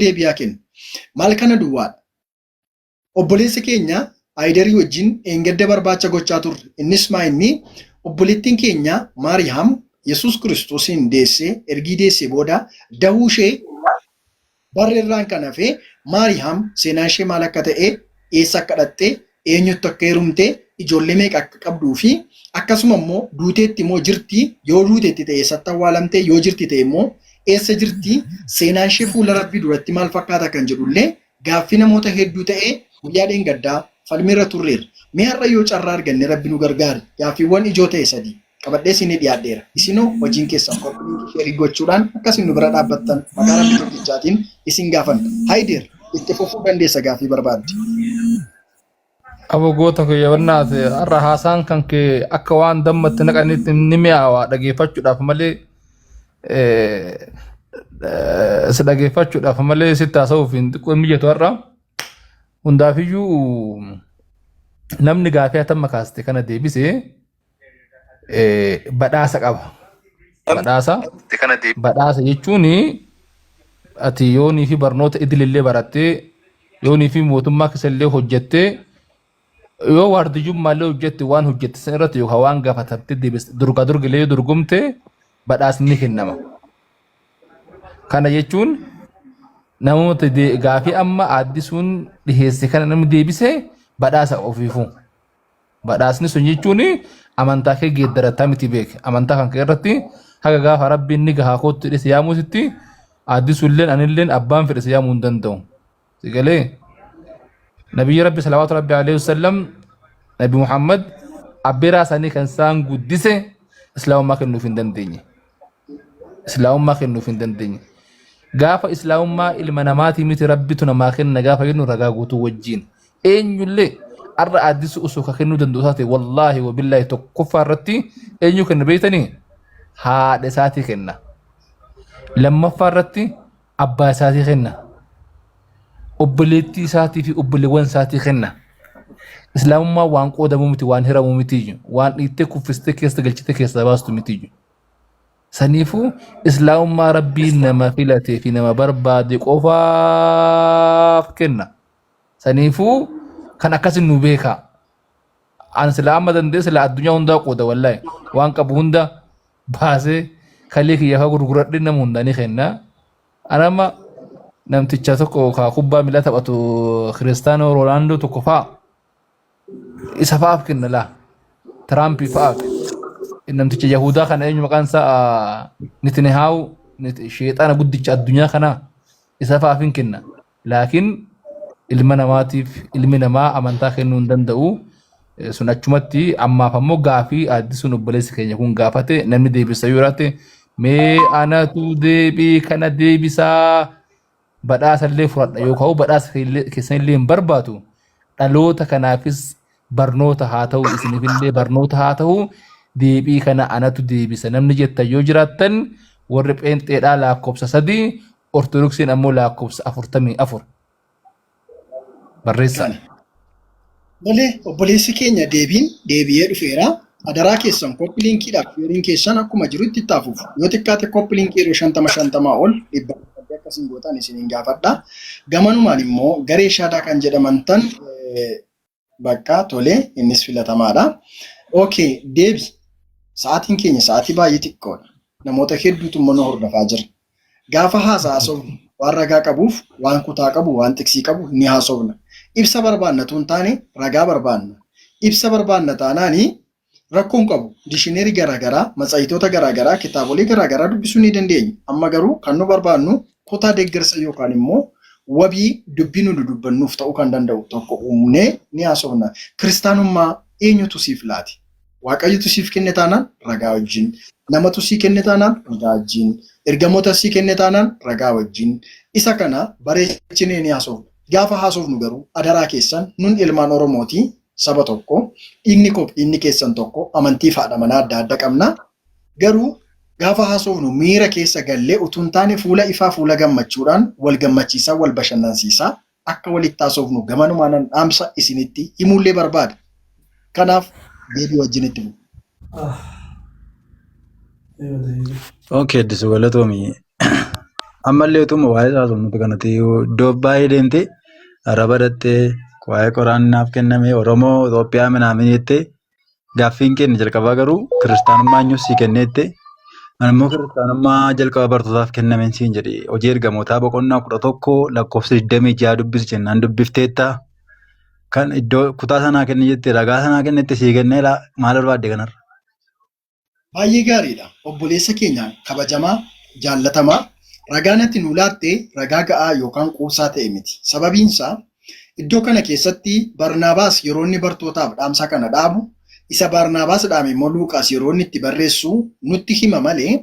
deebi'aa kennu. Maal kana duwwaadha. Obboleessa keenya Ayidarii wajjin dheengadda barbaacha gochaa turre. Innis maa inni obboleettiin keenya Maariyaam Yesuus Kiristoosiin deessee ergii deessee booda dahuu ishee barre irraan kan hafe Maariyaam seenaan ishee maal akka ta'e, eessa akka dhaqxe, eenyutti akka heerumte, ijoollee meeqa akka qabduu fi akkasuma immoo duuteetti moo jirti, yoo duuteetti ta'e eessatti awwaalamte, yoo jirti ta'e immoo eessa jirti, seenaan ishee fuula Rabbii duratti maal fakkaata kan jedhullee gaaffii namoota hedduu ta'e guyyaa dheengaddaa falmiirra turreerra. Mee har'a yoo carraa arganne Rabbi nu gargaare gaaffiiwwan ijoo ta'e sadii qabadhee isinii dhiyaadheera. Isinoo hojiin keessan copy link share gochuudhaan akka isin nu bira dhaabbattan maqaa Rabbi tokkichaatiin isin gaafanna. Hayideer itti fufuu dandeessa gaaffii barbaadde. Abo goota kiyya wannaati har'a haasaan kan kee akka waan dammatti naqanitti ni mi'aawa dhageeffachuudhaaf malee si dhageeffachuudhaaf malee sitti haasa'uuf hin xiqqoo hin mijatu har'a. Hundaafiyyuu namni gaafii hatamma kaaste kana deebise badhaasa qaba. Badhaasa badhaasa jechuun ati yoonii fi barnoota idilillee barattee yoonii fi mootummaa keessallee hojjettee yoo waardiyyummaallee hojjette waan hojjette san irratti yookaan waan gaafatamte deebiste durgaa durgilee yoo dorgomte badhaasni ni kennama. Kana jechuun namoota gaafii amma aaddisuun dhiheesse kana namni deebise badhaasa ofiifuu. Badhaasni sun jechuun amantaa kee geeddarataa miti beek. Amantaa kan kee irratti haga gaafa rabbiin ni gahaa kootti jedhee si yaamuusitti aaddisuulleen anilleen abbaan fedhe si yaamuu hin danda'u. Si galee? Nabiyyi Rabbi salawaatu Rabbi alayhi wasallam Nabi Muhammad abbeeraa isaanii kan isaan guddise islaamummaa kennuuf hin dandeenye. Islaamummaa kennuuf hin dandeenye. Gaafa islaamummaa ilma namaatii miti Rabbitu namaa kenna gaafa jennu ragaa guutuu wajjiin. Eenyullee arra aaddisu osoo ka kennuu danda'u taate wallaahi wabillaahi tokkoffaa irratti eenyu kenna beektanii haadha isaatii kenna. Lammaffaa irratti abbaa isaatii kenna. Obboleettii isaatii fi obboleewwan isaatii kenna. Islaamummaan waan qoodamuu miti, waan hiramuu miti, waan dhiittee kuffistee keessa galchitee keessaa baastu miti. Saniifuu islaamummaa rabbiin nama filatee fi nama barbaade qofaaf kenna. Saniifuu kan akkasin nu beekaa. An sila amma danda'e sila addunyaa hundaa qooda wallaahi. Waan qabu hunda baasee kalee kiyya faa gurguradhee nama hundaa ni kenna. An amma namticha tokko ka kubbaa miilaa taphatu Kiristaanoo Roonaaldoo tokko faa isa fa'aaf kenna laa. Tiraampii fa'aaf. Namticha Yahudaa kana eenyu maqaan isaa Netanyahu sheexaana guddicha addunyaa kanaa isa fa'aaf hin kenna. Laakiin ilma namaatiif ilmi namaa amantaa kennuu hin danda'u. Sun achumatti ammaaf ammoo gaafii aaddisuun obboleessi keenya kun gaafate namni deebisa yoo jiraate mee anatu deebii kana deebisaa badhaasa illee fudhadha yookaan badhaasa keessan illee hin barbaadu dhaloota kanaafis barnoota haa ta'u isinifillee barnoota haa ta'u deebii kana anatu deebisa namni jettan yoo jiraattan warri pheenxeedhaa lakkoofsa 3 Ortodoksiin ammoo lakkoofsa 44 barreessaa. Kana. Malee obboleessi keenya deebiin deebi'ee dhufeera. Adaraa keessan copy linkiidhaaf sheeriin keessan akkuma jirutti itti hafuuf. Yoo xiqqaate copy linkii yeroo 50 50 ol dhibba sadii akka isin gootan isiniin gaafadha. Gamanumaan immoo garee shaadaa kan jedhaman tan Bakka tole innis filatamaadha. Okay, deebi. Sa'aatiin keenya sa'aatii baay'ee xiqqoodha. Namoota hedduutu immoo nu hordofaa jira. Gaafa haasaa haasofnu waan ragaa qabuuf, waan kutaa qabu, waan xiqsii qabu ni haasofna. Ibsa barbaanna utuu hin taane ragaa barbaanna. Ibsa barbaanna taanaani Rakkoo hin qabu. Dishineeri garaa garaa, matsahitoota garaa garaa, kitaabolee garaa garaa dubbisuu ni dandeenya. Amma garuu kan nu barbaannu kutaa deeggarsa yookaan immoo wabii dubbii nu dudubbannuuf ta'uu kan danda'u tokko uumnee ni haasofna. Kiristaanummaa eenyutu siif laate? Waaqayyotu siif kenne taanaan ragaa wajjin. Namatu sii kenne taanaan ragaa wajjin. Ergamoota sii kenne taanaan ragaa wajjin. Isa kana bareechinee ni haasofna. Gaafa haasofnu garuu adaraa keessan nun ilmaan Oromooti. Saba tokko, dhiigni koof dhiigni keessan tokko, amantiif haadha manaa adda adda qabna. Garuu gaafa haasofnu miira keessa gallee utuu hin taane fuula ifaa fuula gammachuudhaan wal gammachiisaa wal bashannansiisaa akka walitti haasofnu gamanumaanan dhaamsa isinitti himuullee barbaada. Kanaaf deebii wajjin itti fufu. Okay, Addisu galatoomi. Ammallee utuma waa'ee isaa haasofnuti kanatti iddoo baay'ee deemtee araba dhattee waa'ee qoraan naaf kenname Oromoo Itoophiyaa minaamin jettee gaaffiin keenya jalqabaa garuu kiristaanummaa eenyuuf sii kennee jettee ani immoo kiristaanummaa jalqaba bartootaaf kennameen siin jedhe hojii ergamootaa boqonnaa 11 lakkoofsa 26 dubbisi jennaan dubbifteetta. Kan iddoo kutaa sanaa kenni jette ragaa sanaa kennitti sii kenneera maal barbaadde kanarra? Baay'ee gaariidha. Obboleessa keenya kabajamaa, jaallatamaa, ragaan ati nuu laatte ragaa ga'aa yookaan quubsaa ta'e miti. Sababiin isaa iddoo kana keessatti Barnaabaas yeroo inni bartootaaf dhaamsa kana dhaamu, isa Barnaabaas dhaame immoo Luuqaas yeroo inni itti barreessu nutti hima malee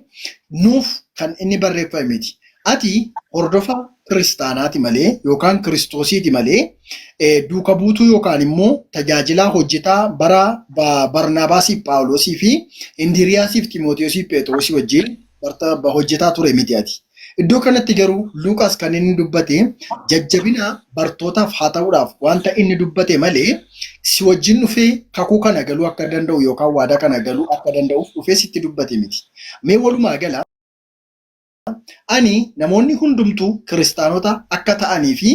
nuuf kan inni barreeffame miti. Ati hordofa kiristaanaati malee yookaan kiristoosiiti malee duuka buutuu yookaan immoo tajaajilaa hojjetaa bara Barnaabaasiif Phaawulosii fi Indiriyaasiif Ximootewoosiif Pheexroosii wajjin hojjetaa ture miti ati. Iddoo kanatti garuu Luuqaas kan inni dubbate jajjabina bartootaaf haa ta'uudhaaf wanta inni dubbate malee si wajjin dhufee kakuu kana galuu akka danda'u yookaan waadaa kana galuu akka danda'uuf dhufee sitti dubbate miti. Mee walumaa gala Ani namoonni hundumtuu kiristaanota akka ta'anii fi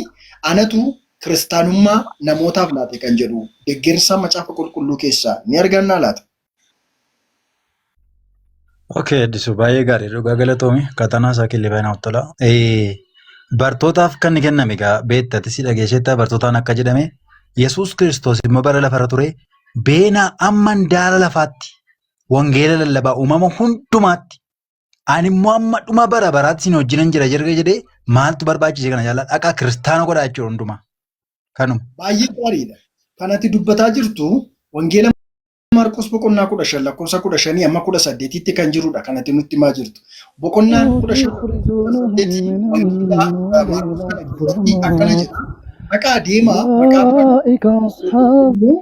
anatu kiristaanummaa namootaaf laate kan jedhu deggersa Macaafa Qulqulluu keessaa ni argannaa laata? Okay, Addisu baay'ee gaarii dhugaa galatoomi. Akkaataan haasaa keellee baay'ee namatti tola. Bartootaaf kan inni kenname egaa beekta ati si dhageesseetta bartootaan akka jedhame Yesuus Kiristoos immoo bara lafarra ture beenaa amma handaara lafaatti wangeela lallabaa uumama hundumaatti Ani immoo amma dhuma bara baraatti isin wajjinan jira jedhee jedhee maaltu barbaachise kana jaalladha. Dhaqaa kiristaana godhaa jechuudha hundumaa. Kanuma. Baay'ee gaariidha. Kan ati dubbataa jirtu Wangeela Maarqos boqonnaa 15 lakkoofsa 15 amma 18tti kan jirudha kan ati nutti himaa jirtu. Boqonnaan 15 18 Wangeela Maarqos kana keessatti akkana jedha. Dhaqaa deemaa maqaa immoo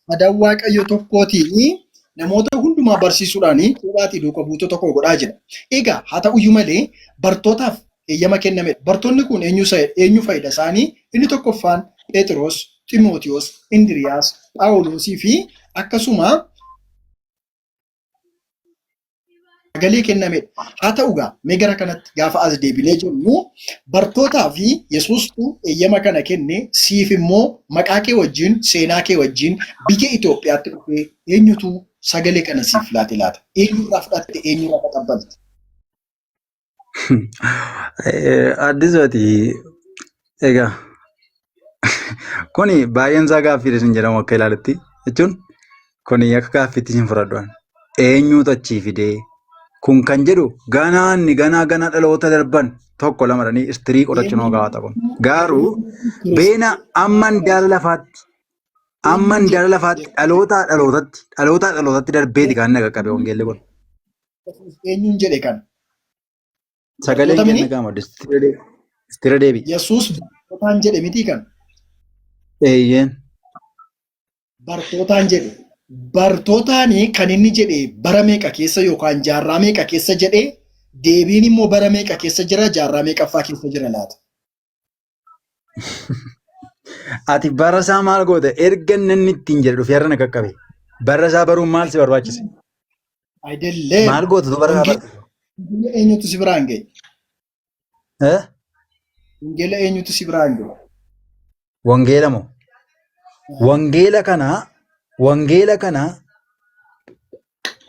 Madaan Waaqayyo tokkootiin namoota hundumaa barsiisuudhaan cuuphaatii duuka buutota koo godhaa jedha. Egaa haa ta'uyyuu malee bartootaaf eeyyama kennamedha. Bartoonni kun eenyu eenyu fa'idha isaanii? Inni tokkoffaan Pheexiroos, Ximootiyoos, Indiriyaas, Phaawuloosii fi akkasuma sagalee kennamedha. Haa ta'u gaa mee gara kanatti gaafa as deebinee jennu bartootaa fi Yesuustu eeyyama kana kenne siif immoo maqaa kee wajjin seenaa kee wajjin biyya Itoophiyaatti dhufee eenyutu sagalee kana siif laate laata? Eenyurraa fudhatte eenyurraa taqabbalte? Addis ati egaa kuni baay'een isaa gaaffiidha isin jedhamu akka ilaaletti jechuun kuni akka gaaffiitti isin fudhadhu. Eenyuutu achii fidee kun kan jedhu ganaa inni ganaa ganaa dhaloota darban tokko lama dhanii istirii qorachuun nama gaafata kun. Garuu beena amman daala lafaatti amman daala lafaatti dhalootaa dhalootatti dhalootaa dhalootatti darbeeti kan inni qaqqabe wangeelli kun. Eenyuun jedhe kana? Sagaleen Bartoota kenna mini? gaama istira deebi. Yesuus bartootaan jedhe mitii kana? Eeyyeen. Bartootaan jedhe. Bartootaan kan inni jedhe bara meeqa keessa yookaan jaarraa meeqa keessa jedhe deebiin immoo bara meeqa keessa jira jaarraa meeqaffaa keessa jira laata? Ati bara isaa maal goota? Erga inni ittiin jedhe dhufee har'a na qaqqabe. Bara isaa baruun maal si barbaachise? Ayidellee. Maal goota tu bara isaa Wangeela barte? wangeela eenyutu si biraan ga'e? Eh? Wangeela eenyutu si biraan ga'e? Wangeela moo? Wangeela kana wangeela kana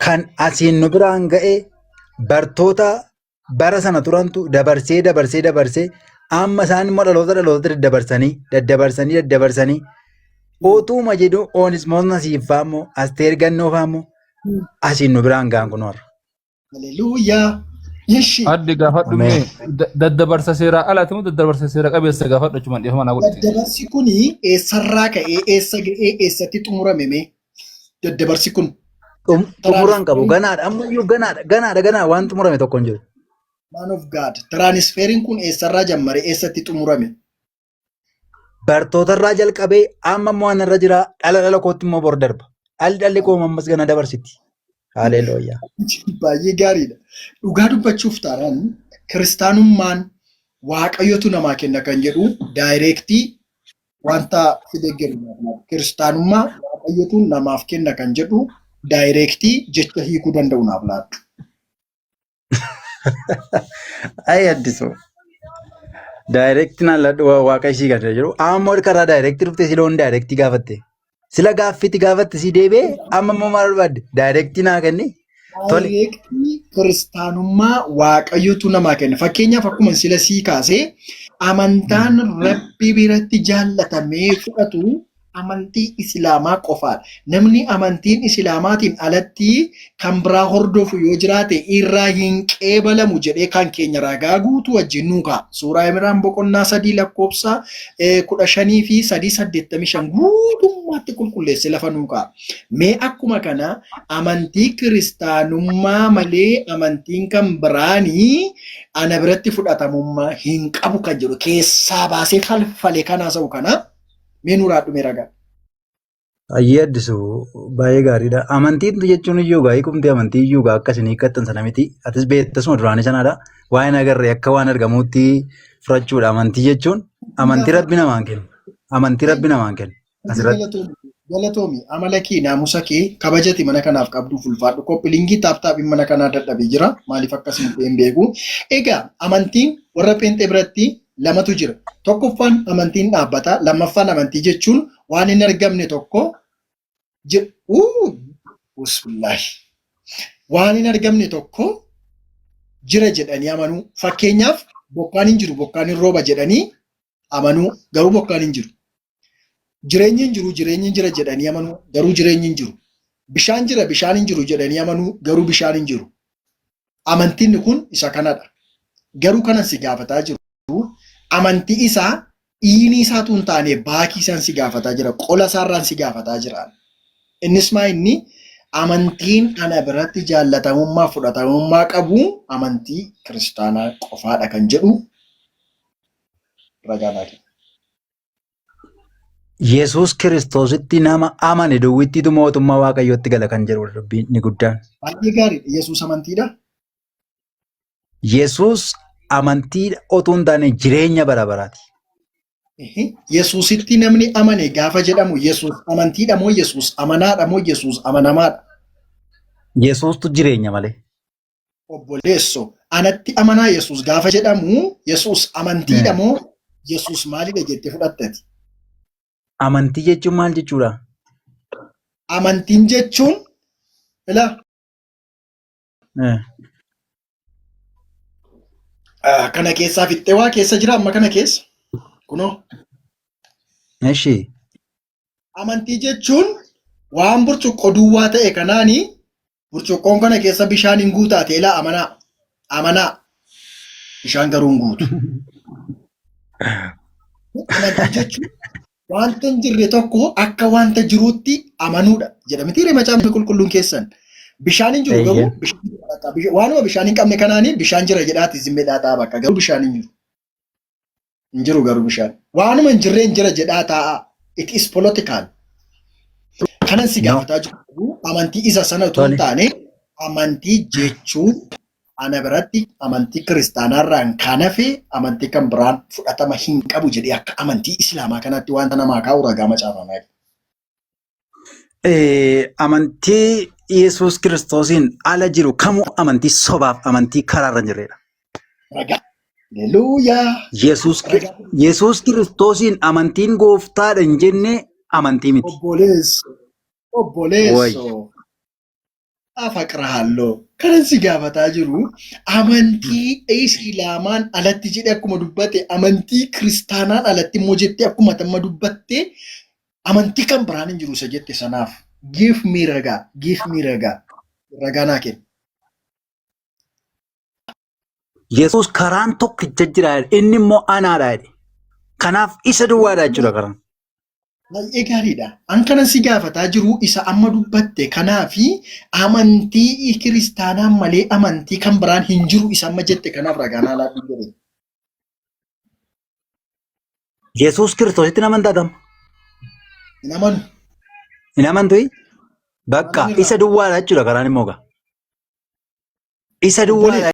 kan asiin nu biraan ga'e bartoota bara sana turantu dabarsee dabarsee dabarsee amma isaan immoo dhaloota dhalootatti daddabarsanii daddabarsanii daddabarsanii utuuma jedhu oonismoos nasiiffaa immoo asteer gannoo fa'aa immoo asiin nu biraan ga'an kun warra. Haleluuyaa. Ishi. Adde gaafadhu Ameen. mee daddabarsa seeraa alaati moo daddabarsa seera qabeessa gaafadhu achumaan dhiifama naa godhiti. Daddabarsi kuni eessarraa ka'ee eessa ga'ee eessatti xumurame mee? Daddabarsi kun. Xumura hin qabu. Ganaadha. Ammayyuu ganaadha. Ganaadha. Ganaa waan xumurame tokko hin jiru. Man of God. Tiraanisfeeriin kun eessarraa jammare eessatti xumurame? Bartootarraa jalqabee amma immoo anarra jira. Dhala dhala kootti immoo bor darba. Dhalli dhalli koo ammas gana dabarsiti. Haleluuyaa. Baay'ee gaariidha. Dhugaa dubbachuuf taanaan kiristaanummaan waaqayyotu namaa kenna kan jedhu daayireektii wanta si deeggaru naaf laata. Kiristaanummaa Waaqayyotu namaaf kenna kan jedhu daayireektii jecha hiikuu danda'u naaf laadhu. Ayi addisuu. Direct naan ladhu waaqa ishii kan jiru. Amma immoo karaa direct dhuftee si loon direct gaafatte. Sila gaaffiitti gaafatte si deebi'ee amma immoo maal barbaadde? Direct naa kenni. Tole. Directii kiristaanummaa waaqayyotu namaa kenna. Fakkeenyaaf akkuma sila sii kaasee amantaan rabbi biratti jaallatamee fudhatu amantii Islaamaa qofaadha. Namni amantiin Islaamaatiin alatti kan biraa hordofu yoo jiraate irraa hin qeebalamu jedhee kan keenya ragaa guutuu wajjin nuu kaa'a. Suuraa Imraan boqonnaa 3 lakkoofsa 15 fi 3:85 guutummaatti qulqulleessee lafa nuu kaa'a. Mee akkuma kana amantii kiristaanummaa malee amantiin kan biraanii ana biratti fudhatamummaa hin qabu kan jedhu keessaa baasee falfale kan haasa'u kana mee nuraa dhume ragaa. Ayyee Addisu baay'ee gaariidha. Amantiin jechuun iyyuu gaa hiikumti amantii iyyuu gaa akka isin hiikkattan sana miti. Atis beektasuma duraanii sanaadha. Waan hin agarre akka waan argamuutti fudhachuudha. Amantii jechuun amantii rabbi namaan kennu. Amantii rabbi namaan kennu. Asirratti. Galatoomi amala kee naamusa kee kabajati mana kanaaf qabduuf ulfaadhu. Copy linkii tap tapiin mana kanaa dadhabee jira. Maaliif akkas hin ta'e hin beeku. Egaa amantiin warra pheenxee biratti lamatu jira. Tokkoffaan amantiin dhaabbata. Lammaffaan amantii jechuun waan hin argamne tokko Bismillaahi. Waan hin argamne tokko jira jedhanii amanuu. Fakkeenyaaf bokkaan hin jiru bokkaan hin rooba jedhanii amanuu garuu bokkaan hin jiru. Jireenyi hin jiru jireenyi jira jedhanii amanuu garuu jireenyi hin jiru. Bishaan jira bishaan hin jiru jedhanii amanuu garuu bishaan hin jiru. Amantiin kun isa kanadha. Garuu kanan si gaafataa jiru amantii isaa iinii isaatu hin taane baakii isaan si gaafataa jira. Qola isaarraan si gaafataa jira. Innis maa inni amantiin ana biratti jaallatamummaa fudhatamummaa qabu amantii kiristaanaa qofaadha kan jedhu ragaa naa kenna. Yesuus Kiristoositti nama amane duwwittiitu mootummaa Waaqayyootti gala kan jedhudha dubbiin inni guddaan. Baay'ee gaariidha. Yesuus amantiidha. Yesuus amantii otuu hin taane jireenya bara baraati. Yesuusitti namni amane gaafa jedhamu Yesuus amantiidha moo Yesuus amanaadha moo Yesuus amanamaadha? Yesuustu jireenya malee. Obboleesso anatti amanaa Yesuus gaafa jedhamu Yesuus amantiidha moo Yesuus maalidha jettee fudhattati? Amantii jechuun maal jechuudha? Amantiin jechuun ilaa kana keessaa fixxee waa keessa jira amma kana keessa kunoo. Eshi. Amantii jechuun waan burcuqqoo duwwaa ta'e kanaani burcuqqoon kana keessa bishaan hin guutaa ta'e laa amanaa. Amanaa. Bishaan garuu hin guutu. Amantii jechuun wanta hin jirre tokko akka wanta jiruutti amanuudha jedha miti macaafni qulqulluun keessan. Bishaan hin jiru garuu bishaan jira bakka. Waanuma bishaan hin qabne kanaani bishaan jira jedhaati zimmeedhaa ta'a bakka garuu bishaan hin jiru. Hin jiru garuu bishaan. Waanuma hin jirreen jira jedhaa taa'aa. It is political. Kanan si No. gaafataa jiru amantii isa sana utuu hin Tole. taane amantii jechuun ana biratti amantii kiristaanaarraan kan hafe amantii kan biraan fudhatama hin qabu jedhee akka amantii islaamaa kanaatti wanta namaa kaa'u ragaa macaafaa naa Amantii Yesuus Kiristoosiin ala jiru kamuu amantii sobaaf amantii karaarra hin jirredha. Ragaa. Haleluuyaa. Yesuus Ragaa. Yesuus Kiristoosiin amantiin gooftaadha hin jenne amantii miti. Obboleesso. Wayi. Obboleesso. Afaqraalloo. Kanan si gaafataa jiru amantii Islaamaan alatti jedhe akkuma dubbate amantii kiristaanaan alatti immoo jettee akkuma tamma dubbatte amantii kan biraan hin jiru isa jette sanaaf give me ragaa give me ragaa ragaa naa kenni. Yesuus karaan tokkicha jira jedhe. Inni immoo anaadha jedhe. Kanaaf isa duwwaadha jechuudha karaan. Baay'ee gaariidha. An kanan si gaafataa jiru isa amma dubbatte kanaa fi amantii kiristaanaa malee amantii kan biraan hin jiru isa amma jette kanaaf ragaa naa laadhu jedhe. Yesuus Kiristoositti hin amantaa tam? Hin amanu. Hin amantu? Bakka Amanirraa. isa duwwaadha jechuudha karaan immoo gaa. Isa duwwaadha.